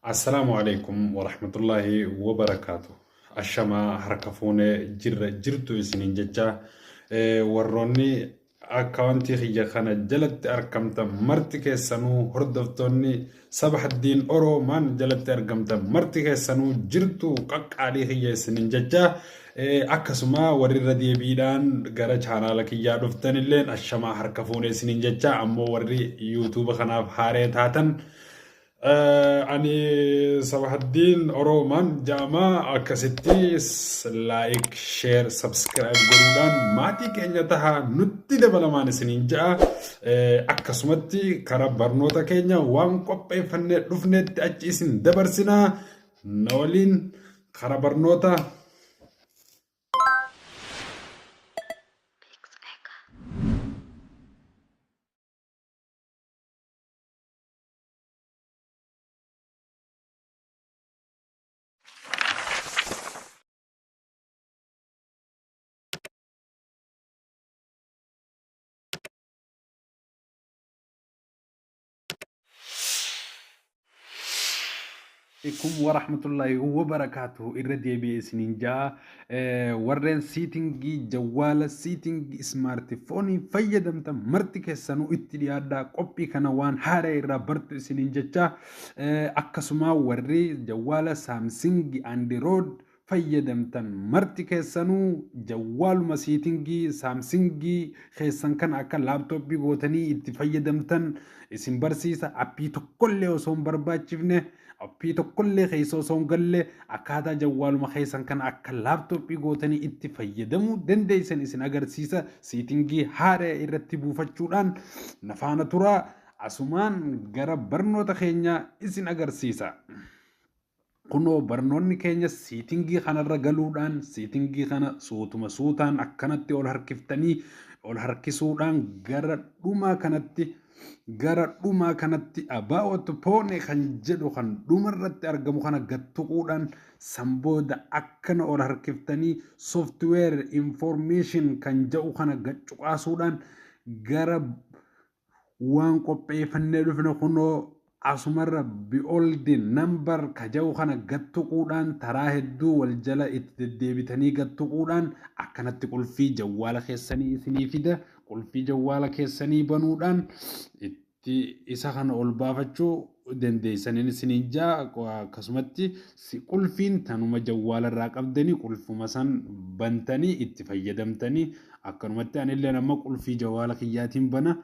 Assalaamu Aleeykum Warahmatullaahi Wabarakaatu. Ashamaa harka fuunee jirra jirtu isiniin jecha warroonni akkaawuntii kiyya kana jalatti argamtan marti keessanuu hordoftoonni Sabahaddiin Oroomaan jalatti argamtan marti keessanuu jirtu qaqqaalii kiyya isiniin jecha akkasuma warri irra deebiidhaan gara chaanaala kiyyaa dhuftanilleen ashamaa harka fuunee isiniin jecha ammoo warri yuutuuba kanaaf haaree taatan Ani Sabahaddiin Oroomaan ja'ama akkasitti like, share, subscribe godhuudhaan maatii keenya taha nutti dabalamaan isiniin ja'a. Akkasumatti karaa barnoota keenya waan qopheeffannee dhufnetti achi isin dabarsinaa na waliin karaa barnoota Alaikum warahmatullahi wabarakaatuhu irra deebi'ee isiniin ja'a warreen siitingii jawwaala siitingii ismaartifoonii fayyadamtan marti keessanuu itti dhiyaadhaa qophii kana waan haaraa irraa bartu isiniin jecha akkasuma warri jawwaala saamsingi andirood fayyadamtan marti keessanuu jawwaaluma siitingii saamsingii keessan kana akka laaptooppii gootanii itti fayyadamtan isin barsiisa appii tokkollee osoo hin barbaachifne Appii tokkollee keessa osoo hin galle akkaataa jawwaaluma keessan kana akka laaptooppii gootanii itti fayyadamuu dandeessan isin agarsiisa. Siitingii haaraa irratti buufachuudhaan na faana turaa asumaan gara barnoota keenyaa isin agarsiisa. Kunoo barnoonni keenya siitingii kanarra galuudhaan siitingii kana suutuma suutaan akkanatti ol harkiftanii ol harkisuudhaan gara dhumaa kanatti gara dhumaa kanatti about phone kan jedhu kan dhumarratti argamu kana gad tuquudhaan san booda akkana ol harkiftanii software information kan jedhu kana gad cuqaasuudhaan gara waan qopheeffannee dhufne kunoo asumarra build number ka jedhu kana gad tuquudhaan taraa hedduu wal jala itti deddeebitanii gad tuquudhaan akkanatti qulfii jawwaala keessanii isinii fida. Qulfii jawwaala keessanii banuudhaan itti isa kana ol baafachuu dandeessaniin isiniin jaa akkasumatti qulfiin tanuma jawwaala irraa qabdanii qulfuma san bantanii itti fayyadamtanii akkanumatti anilleen amma qulfii jawwaala kiyyaatiin bana.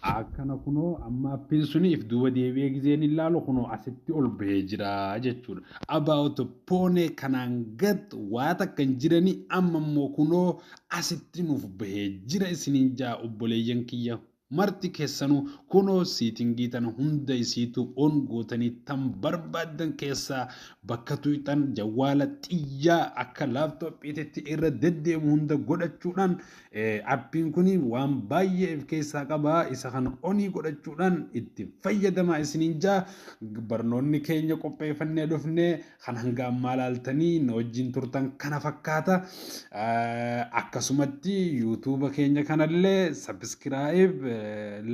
Akkana kunoo amma appiin suni if duuba deebi'ee gizeen ilaalu kunoo asitti ol bahee jira jechuudha. About phone kanaan gad waa takka hin jirani amma immoo kunoo asitti nuuf bahee jira isiniin jaa obboleeyyan kiyya Marti keessanuu kunoo siitingii tana hunda isiituu on gootanii tan barbaaddan keessaa bakka tuyxan jawwaala xiyyaa akka laaptoophiititti irra deddeemu hunda godhachuudhaan appiin kun waan baay'ee of keessaa qaba isa kana onii godhachuudhaan itti fayyadamaa isiniin jaa barnoonni keenya qopheeffannee dhufne kan hanga ammaa laaltanii na wajjin turtan kana fakkaata. Akkasumatti yuutuuba keenya kanallee sabiskiraayib,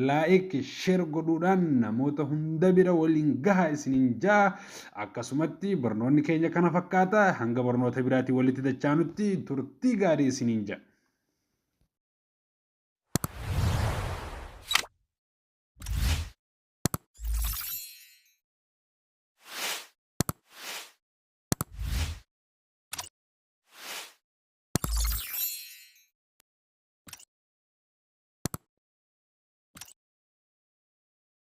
laayik, sheer godhuudhaan namoota hunda bira waliin gaha isiniin ja'a. Akkasumatti barnoonni keenya kana fakkaata. Hanga barnoota biraatiin walitti dachaanutti turtii gaarii isiniin ja'a.